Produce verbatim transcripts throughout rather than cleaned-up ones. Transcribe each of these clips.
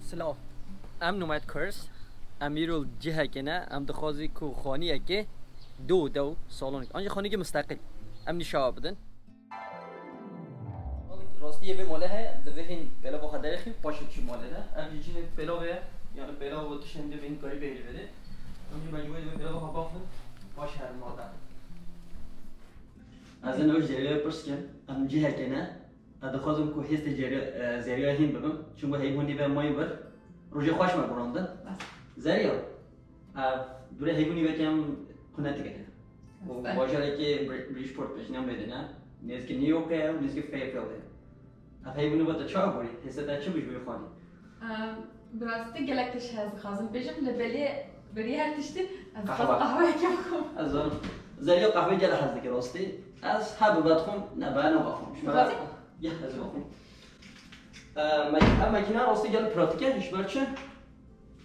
Silav. Em Nomad Kurs. Em îro li cihekê ne. Em dixwazî ku xaniyekê do dew salonik. An jî xaniyekê misteqil. Em nîşawa bidin. Rastiyê vê male heye, divê hîn pêlava xwe derêxî, paşê çi male de. Ev jî cihê pêlavê ye. Yani pêlav û tiştên dê vê hîn karî bêrî vê dê. Em jî mecbûrê divê pêlava xwe baxin, paşê herin male. Ez ê niha ji Zerîyayê pirs kim. Em cihekê ne. Ez dixwazim ku hêstê Zerîya-, e, Zerîyayê hîn bibim. Çunku heyvûnî ve mayî vir. Rojê xweş me guhandin. Zerîya, e, dûrê heyvûnî ve kem qunetik e. Û bajarekê Bri-, Bridgeport pêşniyam vê dine. Nêzîkî New York e û nêzîkî Fairfield e. Ev heyvûnî ve te çawa gorî? Hêstê te çi bû ji wî xanî? Em, bi rastî gelek tişt hez dixwazim bêjim, lê belê berî her tiştî ez dixwazim Qehwe. Qehweyekê bixwim. Ez zanim. Zerîya qehweyê gelek hez dike rastî. Ez her bi vedixwim, ne be, ne baxwim. Ji me re, Dixwazî? Gel ez vexwim. Em, mek-, ev makîne rastî gelek pratik e, ji ber çi?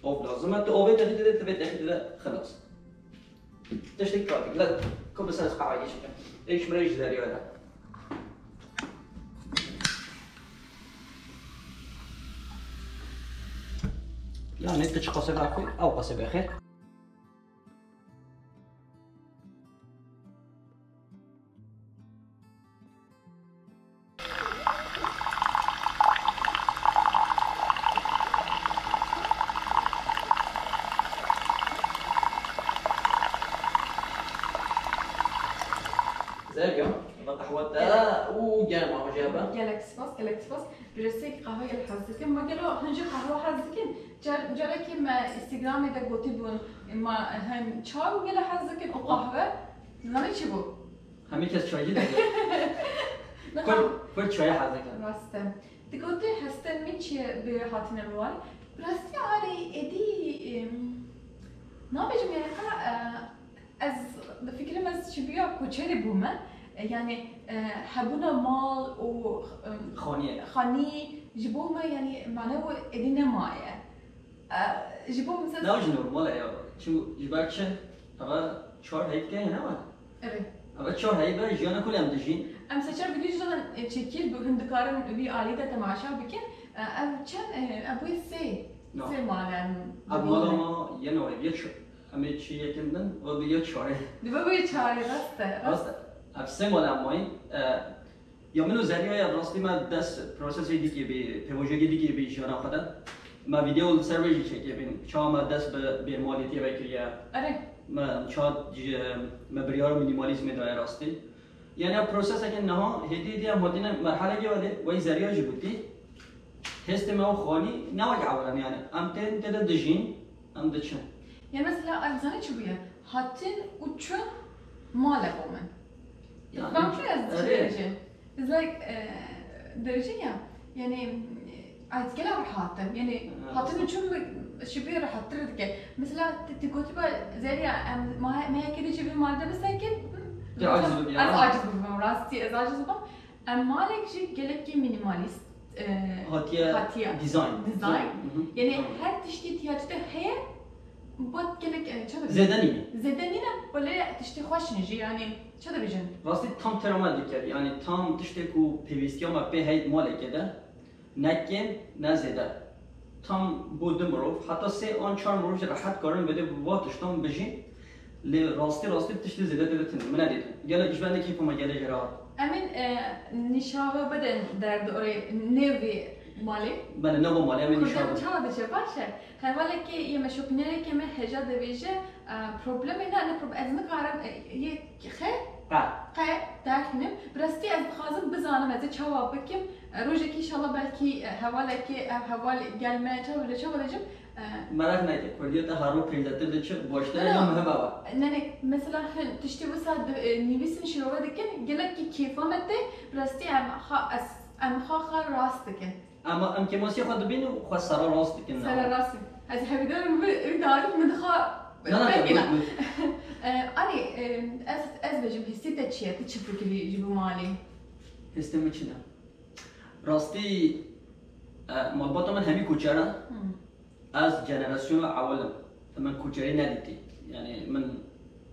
Av lazim e, tu avê derî dide, tu vê derî dide, xilas. Tiştek pratik, le, ku bi ser qehweyê çikin. Ê ji min re ji Zerîyayê re. Yani tu çi qasê vexwî, ew qasê vexê. Zerya, eva qehwe te û germ e, jê be. Gelek spas, gelek spas. Bi rastî qehwe gelek hez dikim. Ma gelo hin jî qehwe hez dikin? Car-, carekê me Instagramê de gotîbûn, ma hin çay û gelek hez dikin û qehwe. Zanî çi bû? Hemî kes çaycî dike. Kur, kur çaya hez dike. Rast e. Digotî hestên min çi bi hatine bi wan. Bi rastî arê êdî, em, nabêjim yani ka, e, ez difikirim ez çi biya koçerê bûme. E, yani, e, hebûna mal û, em, Xaniyê. Xanî ji bo me yani manew êdî nemaye. E, ji bo mesela Ne, jî normal e ya. Çi, ji ber çi? Eva çar heyv ke ne var? Evet. Eva çar heyv e, jiyana kulê em dijîn. Em seçer video zaten, e, çekir, bu hin dikarin vî alî de temaşa bikin. E, ev çend, e, ev bu sê, No. Sê mal em Ev mala ma yeno ev ye çi, em ê çi yekin din, o bi ye çare. Dibe bu çare, rast e, rast. Rast e. Ev sê mal em mayîn. E, Ya min û Zerîyayê rastî me dest prosesê dîkê bî, pêvajoyekê dîkê bî jiyana xwe de. Me vîdeo li ser wê jî çekê bîn. Çawa me dest bi bêrmalîtiyê ve kiriye. Erê. Me çawa ji, me biryara mînîmalîzmê daye rastî. Yani ev proseseke niha hêdî hêdî em hatine merhelekê ve lê, weyî Zerîya jî gotî. Hêstê me û xanî ne wek ewil in yani. Em tên tê de dijîn, em diçin. Ya mesela, ev zanî çi bûye? Hatin û çûn male bo min. Ya, Fam çi ez erê. Dibêjim? It's like, e, dibêjin ya, yani, e, ez gelek rehat im. Yani, Ha, hatin û çûn ji bî rehattir dike. Mesela, ti, ti gotî ba Zerîya, em, ma-, mehekê dî ji vî mal de bisekin, Te aciz bibî, ez ha. Aciz bibim, rastî, ez aciz bibim. Em malek jî gelekî minimalîst, e, Hatiye hatiye. Design. Design. Hı hı. Yani Tamam. Her tiştî tiya tiştê heye, bat gelek, e, çi dibêjin? Zêde nîne. Zêde nîne, belê tiştê xweş in jî, yani çi dibêjin? Rastî tam tera me dikir, yani tam tiştê ku pêwîstiya me pê heyt malekê de, ne kêm, ne zêde. Tam bo du mirov, heta sê an çar mirov jî rehet karin vêdê bi va tiştan bijîn. Lê rastî rastî tiştê zêde tê de tune. Min nedîtin. Gelek ji bendê keyfa me gelek jê re hat. Em ên, e, nîşava bidin derdi orê nêvî malê. Belê, nava malê em ên nîşava bidin. Çawa diçe baş e? Hevalekê yê me şopînerekê me heja dibêje, e, problemê ne, ne problem, ez nikarim, e, yê xe, Qe. Qe derxînim. Bi rastî ez dixwazim bizanim ez ê çawa bikim. E, rojekê înşallah belkî, e, hevalekê, ev heval gel me çawa bile çawa dibêjim. E, Meraq neke, kurdiya te haro pêncetir de çi baştir e ya miheba we. Ne, ne, mesela hin tiştê wisa di, e, nivîsin şirove dikin, gelekî kêfa me tê, bi rastî em xa, ez, em xa xa rast dikin. Ama em kêmasiya xwe dibînin û xwe sera rast dikin. Sera rast. Ez hevîdar im, wî, wî darî min dixa. Na, na, pekî na. Buyur, buyur. E, Arî, e, ez, ez bêjim, hêstê te çi ye? Tu çi fikirî ji bo malê? Hêstê min çi ne? Rastî, e, malbata min hemî koçer e. Hmm. Ez jenerasyona ewil im. Min koçerî nedîtî. Yani min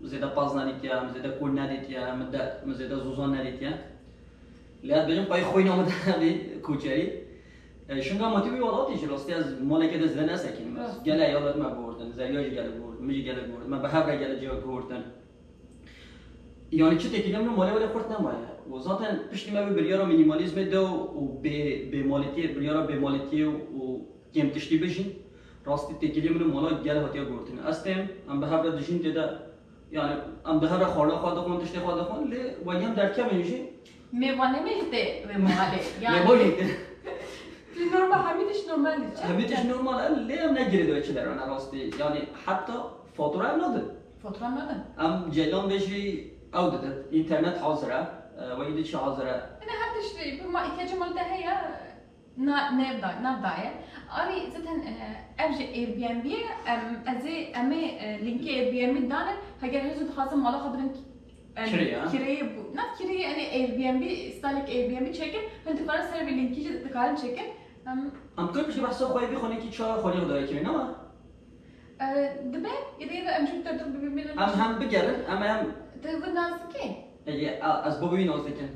zêde paz nedîtiye, min zêde kol nedîtiye, min de, min zêde zozan nedîtiye. Lê ez bêjim, pey xwîna min de bî koçerî. E, şinga matî wî welatî jî rastî ez maleke de zêde nesekînim. Rastî. Gele eyalet me guhertin, Zerya jî gele guhertin, min jî gele guhertin, me bi hev re gele ciya guhertin. Yani çi têkiliya min û malê wele xurt nemaye. Û zaten piştî me bi biryara mînîmalîzmê de û bê, bêmalîtiyê, biryara bêmalîtiyê û kêm tiştî bijîn, rastî têkiliya min û mala gel hatiye guhertin. Ez têm, em bi hev re dijîn tê de, yani em bi hev re xwarina xwe dixwin, tiştê xwe dixwin, lê wegem derkevin jî. Mêvanê me jî tê wê malê. Yani Mêvanê tê. Normal, hemî tişt normal e. Hemî tişt normal e, lê em ne girêdayî çi derane rastî. Yani heta fatura em nadin. Fatura nadin. Em ceylan bê jî ew didin. Înternet hazir e. E, we îdî çi hazir e. Yine her tişt, bu ma-, ihtiyacı mal de heye. Na, nav da, nav daye. Arî zaten, e, ev jî Airbnb ye. Em, ez ê, em ê, e, linkê Airbnb danin. Heger hêz û dixwazin mala xwe bidin, em, Kirê ya. Kireyê bû. Na kireyê, yani Airbnb, stalek Airbnb çekin. Hin dikarin ser vê linkî jî dikarin çekin. Em, Em dikarin piştî behsa xwe bî xanekî çawa xanî xwe dayê kirê, ne wa? E, dibe, îdê de em jî ter tu bibînin. Em hem bigerin, em hem Te bi nazik e? Ê, a, ez bo wî nazik im.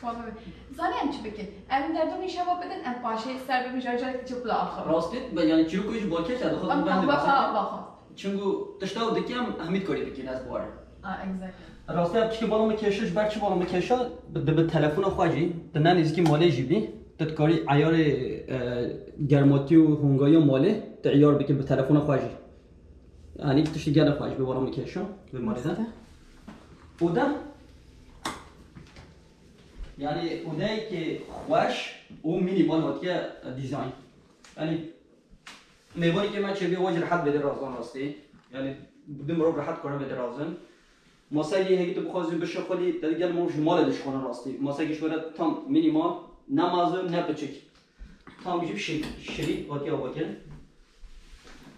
Baba be. Zanî em çi bikin? Em derdû nîşa bidin, em paşê ser bibin, jar jar çi pula axir. Rastî, be, yani çîrok jî balkêş e, dixwazim Em ben de baba, bikim. Baba. Çünkü tişta dikim, hemî dikarî bikin, ez bawerim. Ah, exactly. Rastî, ev tişkî bala min kêşe, ji ber çi bala min kêşe, bi, bi telefona xwe jî, di ne nêzîkî malê jî bî, tu dikarî eyarê, e, germatî û hongayiya malê, tu eyar bikî bi telefona xwe jî. Yani tiştî gelek xweş bi bala min kêşe, bi malê de. Rastî. Oda, yani odayekî xweş û minimal hatiye dizayn. Yani mêvanekî me çêbî, we jî rehet bêde razan rastî. Yani du mirov rehet kare bêde razin. Masayê hêgî tu bixwazî bişixulî, te gel mirov ji malê dişixulin rastî. Masayekî ji we re tam minimal, ne mezin, ne piçik. Tam jî şirî, şirî, hatiye avakirin.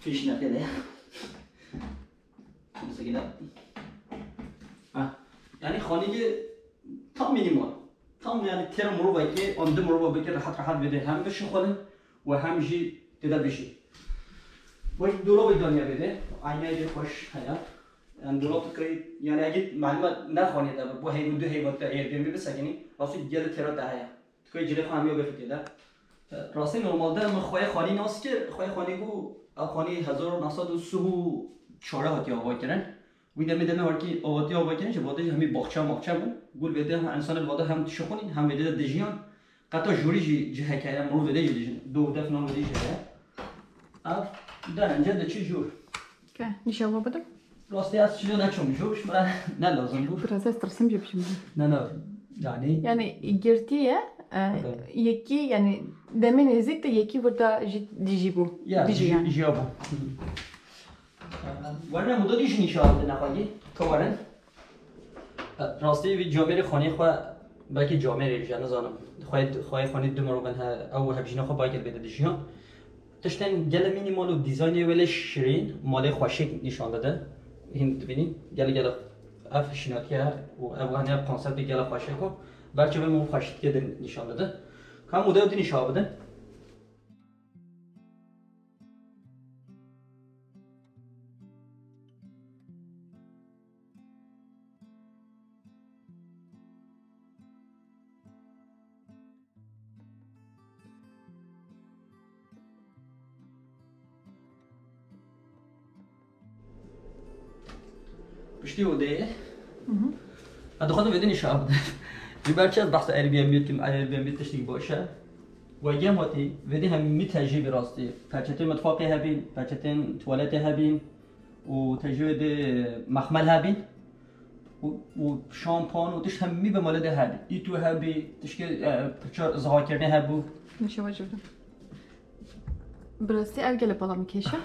Pêş nexê de. Mesela, ha. Yani xanîgî tam minimal. Tam yani têra mirovekî, an du mirova bike rehet rehet bêde hem bişixulin û hem jî têde bijî. Wek dolabê daniye bêde, aynayê jî xweş heye. Yani dolab dikey, yani egît malûme ne xanî de bi, bu heyv û du heyva te Airbnb bisekinî, rastî gelê têra te heye. Dikey cilê xwe hemiya bêxî têde. Rastî normalde min xweyê xanî nas kir, xweyê xanî bû, ev xanî hezar û neh sed û sî û çar hatiye avakirin. Wî demê demê harkî avatiye avakirin jî, vadê jî hemî baxçe maxçe bû. Gul vêde hem însanê li vada hem dişixulîn, hem vêde de dijiyan. Qeta jorî jî cihek heye, mirov vêde jî dijin. Dov def nan vêde jî heye. Ev derence diçi jor. Ke, nîşa xwe bide. Rastî ez çilo neçûm jor, ji min re ne lazim bû. Biraz ez tirsim jî biçim jor. Ne, ne, yani. Yani girtî ye, e, Evet. Yekî, yani demê nêzîk de yekî wir de jî dijî bû. Ya, Dijî jî, yani. Jî ya bû. Hı. Werine muda dijî nîşa bide nexwegî. Ka werin. Rastî vî camêrê xanî xwe, belkî camêrê jî, nizanim. Xweyê, xweyê xanî du mirov in he, ew hevjîna xwe bagir bêde dijiyan. Tiştên gelê mînîmal û dîzaynê wê lê şirîn, malê xweşik nîşan dide. Hîn dibînî, gelê, gelê ev hişînatiye û ev, hani ev konseptê gelê xweşik û berçavê min xweşikê din nîşan dide. Ka model din nîşan bidin. Piştî odeyê. Hı hı. Ez dixwazim vêdî nîşan bidin. Ji ber çi ez behsa Airbnb dikim, Airbnb tiştekî baş e. Wegem hatî, vêdî hemî tecrîbî rastî. Peçetên mitfaqê hebîn, peçetên tuwaletê hebîn û tecrîbê de mexmel hebîn. û, û şampan û tişt hemî bi malê de hebî. Îtû hebî, tişkê, e, pirça zihakirinê hebû. Nişe wecibdim. Birasî ev gele bala min kêşe.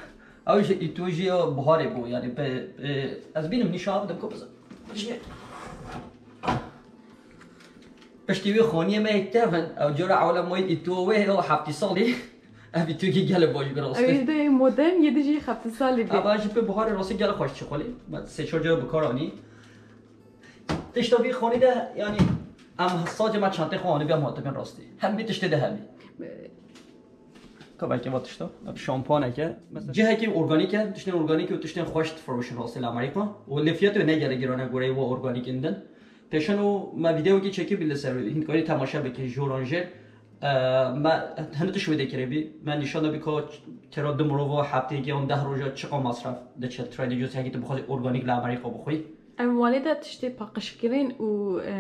Ew jî îtû jî ya biharê bû, yani bi, e, ez bînim nîşa bidim ku biza-, jî. Piştî wê xaniyê me yek tevin, ew cara ewle mayî îtû wê ya heftî salî. Ev îtûkî gele baş bi rastî. Ew de modern yedi jî heftî salî bî. Eva jî pê biharê rastî gele xweş çixulî. Me sê çar cara bi kar anî. Tişta vî xanî de, yanî, em sacê me çantê xwe anî bî, em hatibin rastî. Hemî tiştê de hebî. Ka belkî va tişta, ev şampaneke. Mesela, cihekî organîk e, tiştên organîk û tiştên xweş difiroşin rastî li Amerîka. Û lê fiyatê ne gelek giran e goreyê wa organîk indin. Pêşeno me vîdeoyekî çekî bî li ser, hîn dikarî temaşe bikî, joran jê. E, me hinek tişt wê de kiribî. Me nîşan da bî ka têra du mirova hefteyekê an deh roja çiqa mesref diçe Trader Joe'ê, hekî tu bixwazî organîk li Amerîka bixwî. Em malê de tiştê paqijkirin û, e,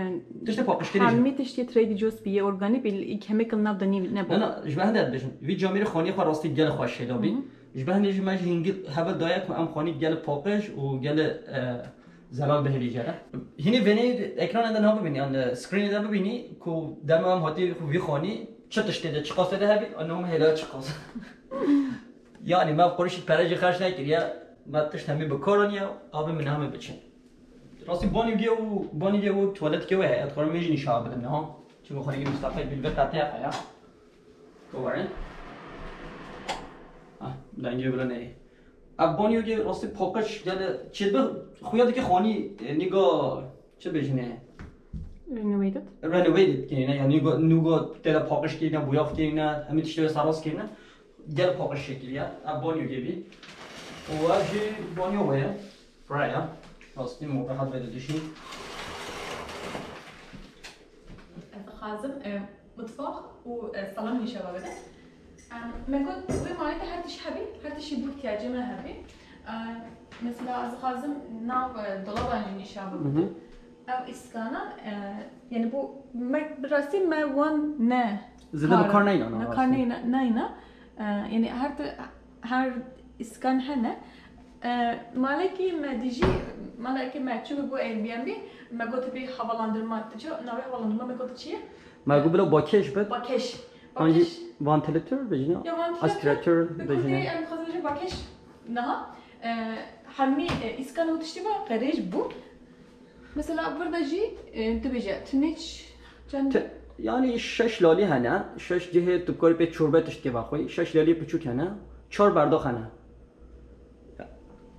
Tiştê paqijkirin jî. Hemî tiştê Trader Joe'ê bî yê organîk bî, chemical nav de nî-, nebû. Na, na, ji ber hindê dibêjim. Vî camêrê xaniyê xwe rastî gelek xweş lê da bî. Hı hı. Ji ber hindê jî me jî hingî heval daye ku em xanî gelek paqij û gelek, e, zelal bihêlî jê re. Hînî vênê ekranê de niha bibînî, yan, e, screenê de bibînî ku dema em hatî vî xanî çi tiştê de, çiqas tê de hebî, an hûn hêla çiqas. Yanî me qurişî pere jî xerc nekiriye, me tişt hemî bi kar aniye, avê min hemî biçin. Rastî banyogê û, banyogê û tuwaletkê wê heye, dixwazim wê jî nîşan bidim niha. Çimkî xanîkî mistaqil bî, li vê qetê heye. Ko werin. Ah, dengê bira neyê. Ev banyogê rastî paqij gelek çêdibe, xuya dike xanî, e, nîga, çi bêjinê? Renovated. Renovated kirîne, yani nîga, nîga tê de paqij kirîne, boyav kirîne, hemî tiştê wê serast kirîne. Gelek paqij şekiliye. Ev banyogê bî. Û ev jî banyo wê ye. Raya. Rastî rehet bê dişî. Ez dixwazim, e, mutfax û, e, salon nîşan bidim. Em, me got, vê malê de her tişt hebî, her tiştî bo ihtiyacê me hebî. E, mesela, ez dixwazim nav, e, dolaban jî nîşan bidim. Hı hı. Ev îskanan, e, yani bu, me, bi rastî me wan ne Zêde bi kar neyna, ne kar rastî. Neyna, neyna. E, yani her ti-, her îskan hene. E, malekî me dijî, malekî me çû bû Airbnb, me got bê havalandırma, tu çi, navê havalandırma me got çi ye? Me got bila bakêş bit. Bakêş. An jî bakêş. Ventilatör bêjin ya? Ya ventilatör, aspirator bi kurdî bêjin. Em dixwazin jî bakêş. Niha, e, hemî, e, îskan û tiştî ve qerêj bû. Mesela vir de jî, e, dibêje, tu nêç çend? Te-, yani şeş lalî hene, şeş cihê tu karî pê çorbe tiştê vexwî, şeş lalî piçûk hene, çar berdax hene.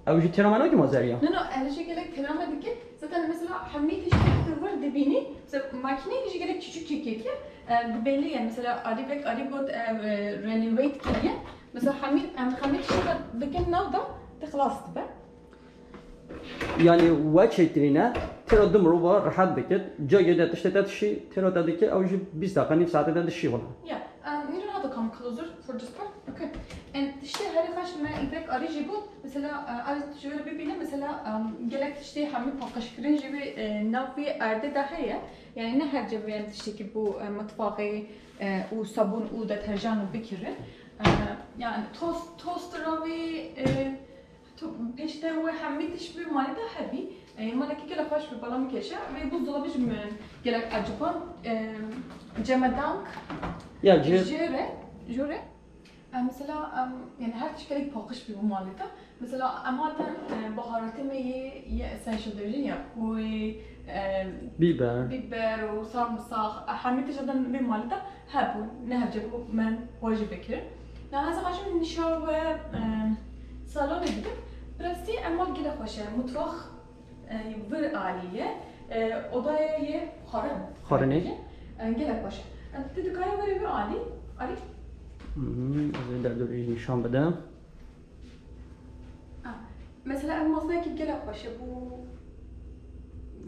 Ew jî têra me nake mazeriya? No, no, ev jî gelek têra me dike. Zaten mesela hemî tiştê tu vir dibînî, mesela makîneyê jî gelek çiçûk çekêkiye, e, dibêliye, mesela arî vek arî got, ev, e, renovate kiriye. Mesela hemî, em hemî tiştê dikin nav da, te xilas dibe. Yani we çêtirîne, têra du mirova rehet bikit, cagê de tiştê te dişî, têra te dike, ew jî bîst deqa, nîv saetê de dişî wila. Ya, em, you don't have to come closer for this part. Okay. And tiştê herî xweş me îpek arî jî got, mesela, e, arî ji wê re bibîne, mesela, em, gelek tiştê hemî paqijkirin jî wê, e, nav vê erdê de heye. Yani ne her cem em tiştekî bo, e, mutfaxê, e, û sabûn û deterjan û bikirin. E, yani tost, toster wê, e, Tu, pêşte we hemî tişt bi malê de hebî. E, malekî gelek xweş bi, bala min keşe. Wê buzdolabê jî min gelek eciban. E, cemedank. Ya, cê- Jê re, jê re. E, mesela, em, yani her tişt gelek paqij bi bu malê de. Mesela, em hatin, e, baharatê me yê, yê essential dibêjin ya, wê, e, Biber. Biber û sarımsak, e, hemî tişt zaten vê malê de hebû. Ne hevce bû, me xwe jî vekirin. Na ez xweşim nîşa we, e, salonê bidim. Bi rastî ev mal gelek xweş e. Mutfax, e, vir alî ye. E, odaya ye xwarin. Xwarinê. E, gelek xweş e. E, tu dikarî were vir alî? Alî? Hı hı, ez ê derdorê jî nîşan bidim. Ah, mesela ev masayekî gelek xweş e. Bu,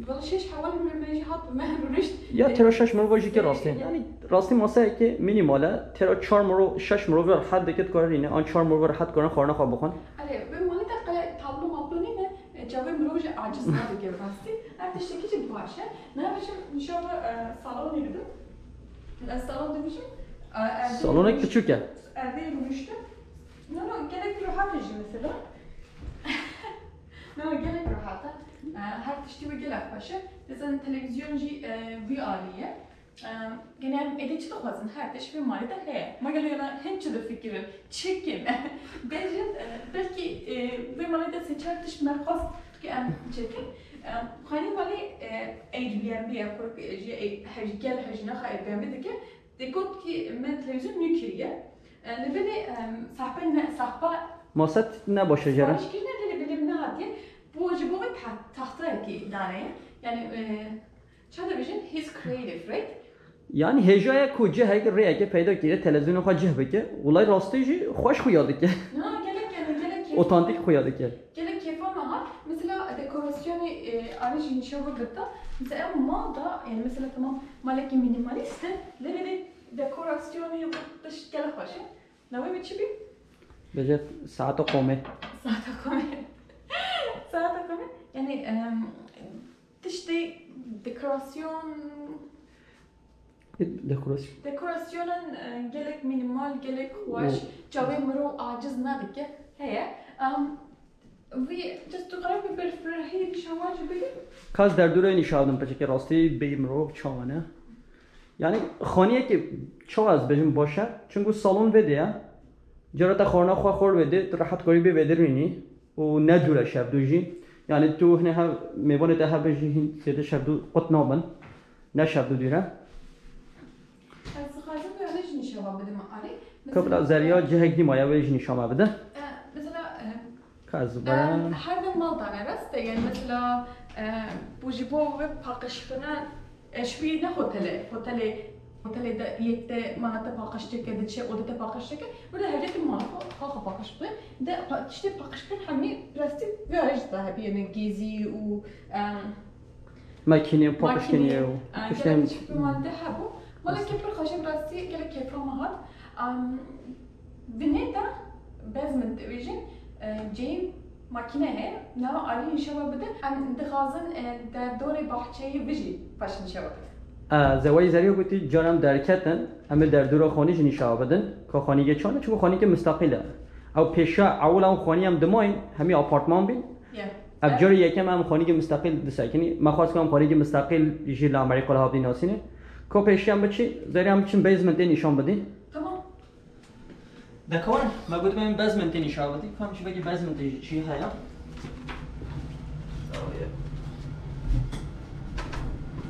valla şeş hevalên me jî hat bi me rûnişt. Ya, têra şeş mirova jî ke rastî. E, yani rastî masayekî mînîmal e. Têra çar mirov, şeş mirov rehet dike dikare rîne. An çar mirov rehet karin xwarina xwe bixwin. Erê, vê malê de qe tablo mablo nîne. E, çavê mirov jî aciz nadike rastî. Ev tiştekî jî baş e. Ne biçim nîşan, e, salonê bidim. Ez salon dibêjim. E, erdê Salonek rûnişt-, piçûk e. Erdê rûniştin. No, no, gelek rehat e jî mesela. No, gelek rehat e. E, her tiştî wê gelek xweş e. Dizan televîzyon jî, e, vî alî ye. E, yani em êdî çi dixwazin? Her tişt vê malê de heye. Ma gelo yana hin çi difikirin? Çi kin? Bêjin, e, belkî, e, vê malê de sê çar tişt me xwest ki em çêkin. E, xanî malê, e, Airbnb ye, kurk, e, jî, e, hej-, gel hejîna xwe Airbnb dike. Dê got ki me televîzyon nû kiriye. E, li binê, em, sehpe ne, sehpa Maset ne baş e jê re. Siparîş kirine lê li binê min nehatiye. Bo, ji bo vê ta-, taxtayekî dane ye. Yani, e, çawa dibêjin? He's creative, right? Yani hêja ye ku cihek rêyeke peyda kire, televîzyona xwe cih bike. Wulay rastî jî xweş xuya dike. Na, gelek, yani, gelek keyf-, Otantîk xuya dike. Gelek kêfa me hat. Mesela dekorasyonê, e, arê jî nîşan bigirta. Mesela ew mal da, yani mesela tamam malekî minimalîst e, lê vê de Dekorasyonê û tişt gelek xweş e. Navê wî çi bî? Bêje saeta qomê. Saeta qomê. Saeta qomê. Yani, em, tiştê dekorasyon Dekorasyon. Dekorasyonan, e, gelek minimal, gelek xweş, çavê mirov aciz nadike. Heye. Em, vî, just tu qere bi berfirehî nîşan jî bidî? Kas derdûrê nîşan din, piçekê rastî bêyî mirov çawa ne? Yani, xaniyekê çawa ez bêjim baş e? Çunku salon vê de ye. Cara te xwarina xwe xwar vê de, tu rehet karî bê vê de rînî. Û ne dûr e şevdû jî. Yani, tu hine hev, mêvanê te hev bin jî hîn zêde şevdû qut nabin. Ne şevdû dûr e. Ez dixwazim vê jî nîşan bidim, Arî. Ka bila zeriya cihek dî maye, wê jî nîşan me bide. E, mesela, e, Ka ez em, bera her dem mal dane rast e. Yani mesela, e, bu ji bo ve paqijkirina, e, şûyê ne hotele. Hotele, hotele de yek de mana te paqij dike, diçe, o de te paqij dike. Burada hevdê tu mala xwe, xwe, xwe paqij bike. De pa-, tiştê paqijkirin hemî rastî vê jî de hebî, yani gêzî û, em, Makîne û paqijkirinê û e, tiştên gelek tişt bi mala de hebû. Mala ke pir xweş e, bi rastî gelek kêfa me hat. Em, binê de bezmend dibêjin, e, ceyî makîne heye. Nava Arî nîşan bide. Em dixwazin, e, derdorê baxçeyê vijî xweş nîşan bide. E, Zewayî Zerî gotî, cara em derketin, em ê derdora xanî jî nîşan bidin. Ka xanîkê çawa ne, çunku xanîkê mistaqîl e. Ew pêşiya ewil ew xanî em dimayîn, hemî apartman bîn. Ya. Ev carê yekem em xanîkê mistaqîl disekinî. Me xwest ku em xanîkê mistaqîl jî li Amerîka li hevdî nasînê. Ka pêşiya em biçî, zerê em biçin basementê nîşan bidî. Tamam. Dekawan, me got em basementê nîşan bidî. Ka em çi belkî basementê jî çi heye.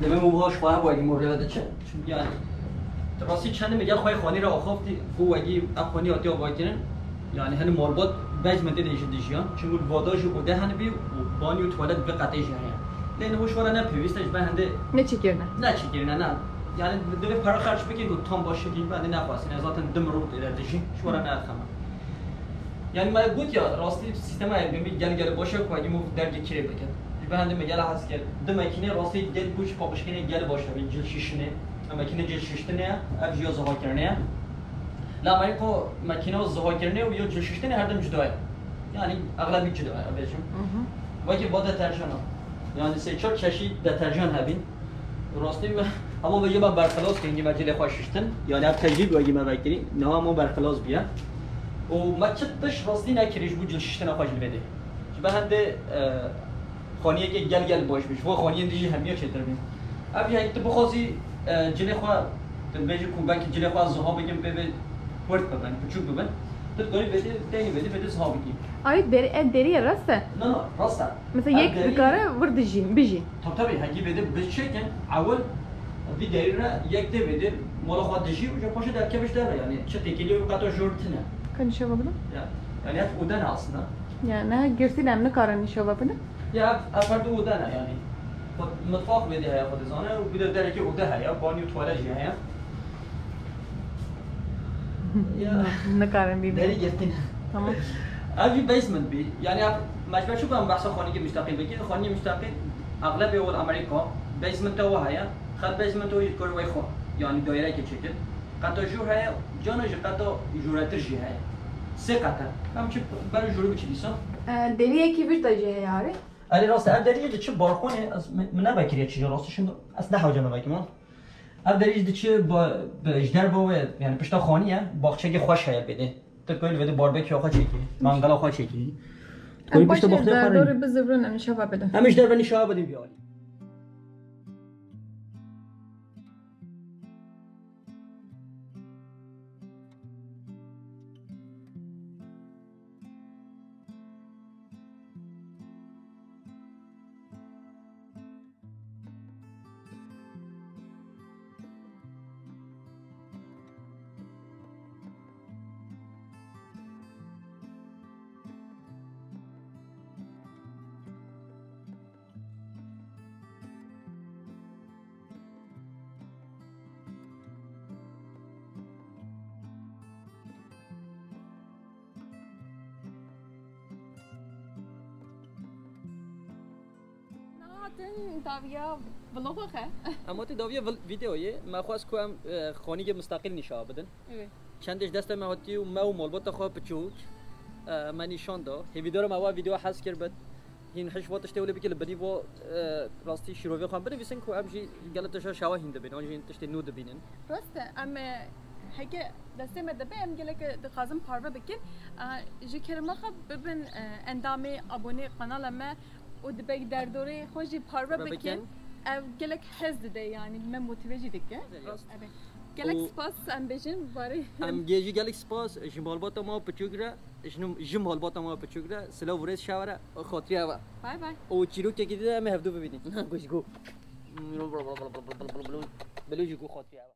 Deme û baş xwe hebû, êdî morê ve diçe. Çünkü yani, rastî çend me gel xwe xanî re axaftî, ku wegî ev xanî hatiye avakirin. Yani, hani morbat basementê de jî dijiyan. Çünkü vada jî ode hene bî û banyo tuvalet bi qetê jî heye. Lê niho ji we re ne pêwîst e, ji ber hende Ne çêkirine. Ne çêkirine, ne. Yani, divê para xerç bikin ku tam baş şekil be, hende nexwastin. Zaten du mirov tê de dijî. Ji we re ne xema. Yani me got ya, rastî sîstema Airbnb gel gel baş e ku hegî mov dergê kirê bikin. Ji ber hende me gel hez kir. Du makîne rastî gel ku ji paqijkirinê gel baş e, cil şişinê. Ev makîne cil şiştinê ye, ev jî ya zihakirinê ye. Li Amerîka makîna zihakirinê û ya cil şiştinê her dem cuda ye. Yani exlebî cuda ye, bêjim. Mhm. Wekî va deterjana. Yani sê çar çeşî deterjan hebîn. Rastî me, hema vejî me berxilas kirin, me cilê xwe şiştin. Yani ev tecrîb wekî me vekirî, niha me berxilas bûye. Û me çi tiş rastî nekirî ji bo cil şiştina xwe ji li vê dê. Ji ber hende, e, xaniyekê gel gel baş bî. Ji bo xaniyên dijî hemiya çêtir bî. Ev jî hekî tu bixwazî, e, cilê xwe, tu dibêjî ku belkî cilê xwe ziha bikin pê vê hurt bibin, piçûk bibin. Tu dikarî vê dê, tenê vê dê, vê dê ziha bikî. Ay, der-, e, derî ye, rast e? Na, na, rast e. Mesela yek dikare vir dijî, bijî. Tabii, tabii, hegî vê dê biçêkin, ewil vî derî re yek dê vê dê mala xwe dijî û ji paşê derkevî ji derve, yani çi têkilî û qeta jor tine. Ka nîşan bidim? Ya, yani ev ode ne aslında. Ya, ne, girsî ne, em nikarin nîşan bidin? Ya, ev, ev her du ode ne, yani. Xwe, mitfax vê dê heye, xwe dizane, û bir de derekê ode heye, banyo tuvalet jî heye. Ya. Nikarin bî. Derî girtin. Tamam. Ev jî basement bî. Yani ev mecbur çi ku em behsa xanîkê mustaqîl bikin. Xanîkê mustaqîl exlebê wil Amerîka basement te wa heye. Xet basement o jî dikar wê xwe. Yani daireke çêkir. Qeta jûr heye, cana jî qeta jûretir jî heye. Sê qet e. Em çi ber jûrî biçî dîsa? E, deriyekî vir de jî heye arê. Erê rast e. Ev derî jî diçi balkonê, ez, min, min nevekiriye çi jî rastî. Şimdi ez ne hewce me vekim, ha. Ev derî jî diçi ba-, bi-, ji derve wê, yani pişta xanî ye, baxçekê xweş heye bêdê. Tu dikî li vê de barbeküya xwe çêkî, mangala xwe çêkî. Tu dikî pişta baxçeya xwe rînî. Em başê dorê bizivrin, em nîşan bidin. Em ji derve nîşan bidin vî alî. Hatin dawiya vloga xe. Em hatî dawiya vil- videoyê, me xwest ku em e, xanîgê misteqîl nîşa bidin. Evet. Çendê ji destê me hatî û me û malbata xwe piçûk, e, me nîşan da. Hêvîdar im ewa video hez kir bit. Hîn hiş va tiştê wile bike li binî va, e, rastî şîrovê xwe binivîsin ku em jî gelek tişta şewa hîn dibînin, an jî tiştê nû dibînin. Rast e, em e, heke destê me dibe em gelek dixwazin parve bikin. E, ji kerema xwe bibin e, endamê abonê kanala me û dibek derdorê xwe jî parve Parve bikin. bikin. Ev gelek hez dide, yani me motive jî dike. Rast. Evet. Gelek Û- spas em bêjin barê. Em gê jî gelek spas ji malbata me piçûk re, ji, ji malbata me piçûk re, silav û rêz şewe re, xatirê ew e. Bay bay. Û çîrokekî dide em ê hevdu bibînin. Ku ji ku. Bilo ji ku xatirê ew e.